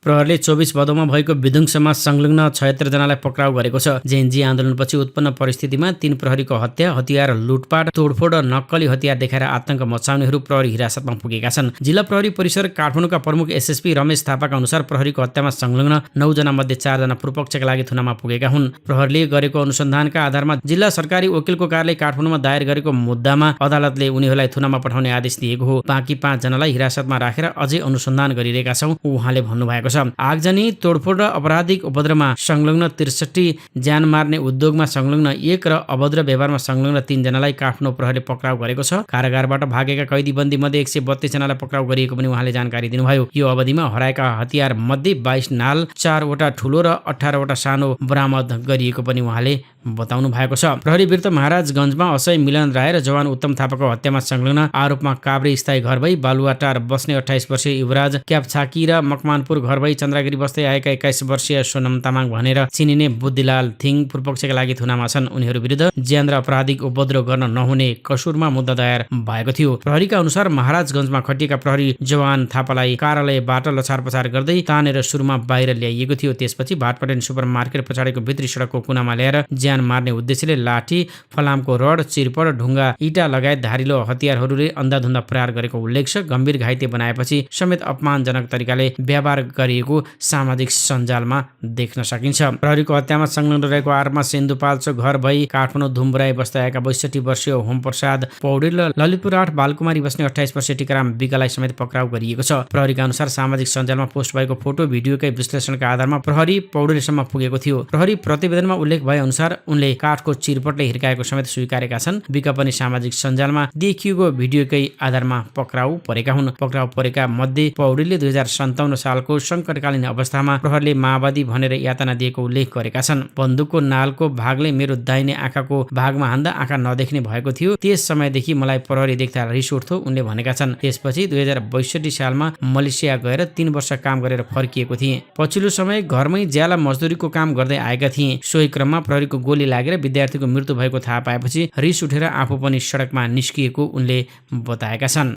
प्रहरीले 24 भदौमा भएको विध्वंसमा संलग्न 76 जनालाई पक्राउ गरेको छ। जेएनजी आन्दोलनपछि उत्पन्न परिस्थितिमा 3 प्रहरीको हत्या, हतियार लुटपाट, तोडफोड र नक्कली हतियार देखाएर आतंक मचाउनेहरू प्रहरी हिरासतमा पुगेका छन्। जिल्ला प्रहरी परिसर काठमाडौँका प्रमुख एसएसपी रमेश थापाका अनुसार प्रहरीको हत्यामा संलग्न 9 जना मध्ये 4 जना पूर्वपक्षका लागि थुनामा पुगेका हुन्। प्रहरीले गरेको अनुसन्धानका आधारमा जिल्ला सरकारी वकिलको कार्यालय काठमाडौँमा दायर गरेको मुद्दामा अदालतले उनीहरूलाई थुनामा पठाउने आदेश दिएको हो। बाँकी 5 जनालाई हिरासतमा राखेर अझै अनुसन्धान गरिरहेका छौं उहाँले भन्नुभएको छ। आगजनी, तोडफोड र अपराधिक उपद्रवमा संलग्न 63, ज्यान मार्ने उद्योगमा संलग्न 1 र अभद्र व्यवहारमा संलग्न 3 जनालाई काठमाडौँ प्रहरीले पक्राउ गरेको छ। कारागारबाट भागेका कैदीबन्दी मध्ये 132 जनालाई पक्राउ गरिएको पनि उहाँले जानकारी दिनुभयो। यो अवधिमा हराएका हतियार मध्ये 22 नाल, 4 वटा ठूलो र 18 वटा सानो बरामद गरिएको पनि उहाँले बताउनु भएको छ। प्रहरी विरुद्ध महाराजगञ्जमा असय मिलन राय र जवान उत्तम थापाको हत्यामा संलग्न आरोपमा काभ्रे स्थायी घर भई बालुवाटार बस्ने 28 वर्षीय युवराज क्याप्छाकी र मकमानपुर घर भई चन्द्रगिरी बस्दै आएका 21 वर्षीय सोनम तामाङ भनेर चिनिने बुद्धिलाल थिङ पूर्वपक्षका लागि थुनामा छन्। उनीहरू विरुद्ध ज्यान र अपराधिक उपद्रव गर्न नहुने कसुरमा मुद्दा दायर भएको थियो। प्रहरीका अनुसार महाराजगञ्जमा खटिएका प्रहरी जवान थापालाई कार्यालयबाट लछारपछार गर्दै तानेर सुरुमा बाहिर ल्याइएको थियो। त्यसपछि भाटपाटेन सुपरमार्केट पछाडिको भित्री सडकको कुनामा ल्याएर ज्यान मार्ने उद्देश्यले लाठी, फलामको रड, चिरपड, ढुङ्गा, इटा लगायत धारिलो हतियारहरूले अन्धाधुन्दा प्रहार गरेको उल्लेख छ। गम्भीर घाइते बनाएपछि समेत अपमानजनक तरिकाले व्यवहार गरिएको सामाजिक सञ्जालमा देख्न सकिन्छ। प्रहरीको हत्यामा संलग्न रहेको आरोपमा सिन्धुपाल्चोक घर भई काठमाडौँ धुम्बराई बस्दै आएका 62 वर्षीय होमप्रसाद पौडेल र ललितपुर 8 बालकुमारी बस्ने 28 वर्षीय टिकाराम विकालाई समेत पक्राउ गरिएको छ। प्रहरीका अनुसार सामाजिक सञ्जालमा पोस्ट भएको फोटो भिडियोकै विश्लेषणका आधारमा प्रहरी पौडेलसम्म पुगेको थियो। प्रहरी प्रतिवेदनमा उल्लेख भए अनुसार उनले काठको चिरपटले हिर्काएको समेत स्वीकारेका छन्। विका पनि सामाजिक सञ्जालमा देखिएको भिडियोकै आधारमा पक्राउ परेका हुन्। पक्राउ परेका मध्ये पौडेलले 2057 सालको सङ्कटकालीन अवस्थामा प्रहरीले माओवादी भनेर यातना दिएको उल्लेख गरेका छन्। बन्दुकको नालको भागले मेरो दाहिने आँखाको भागमा हान्दा आँखा नदेख्ने भएको थियो। त्यस समयदेखि मलाई प्रहरी देख्दा रिस उठ्थ्यो उनले भनेका छन्। त्यसपछि 2062 सालमा मलेसिया गएर 3 वर्ष काम गरेर फर्किएको थिएँ। पछिल्लो समय घरमै ज्याला मजदुरीको काम गर्दै आएका थिएँ। सोही क्रममा प्रहरीको गोली लागेर विद्यार्थीको मृत्यु भएको थाहा पाएपछि रिस उठेर आफू पनि सडकमा निस्किएको उनले बताएका छन्।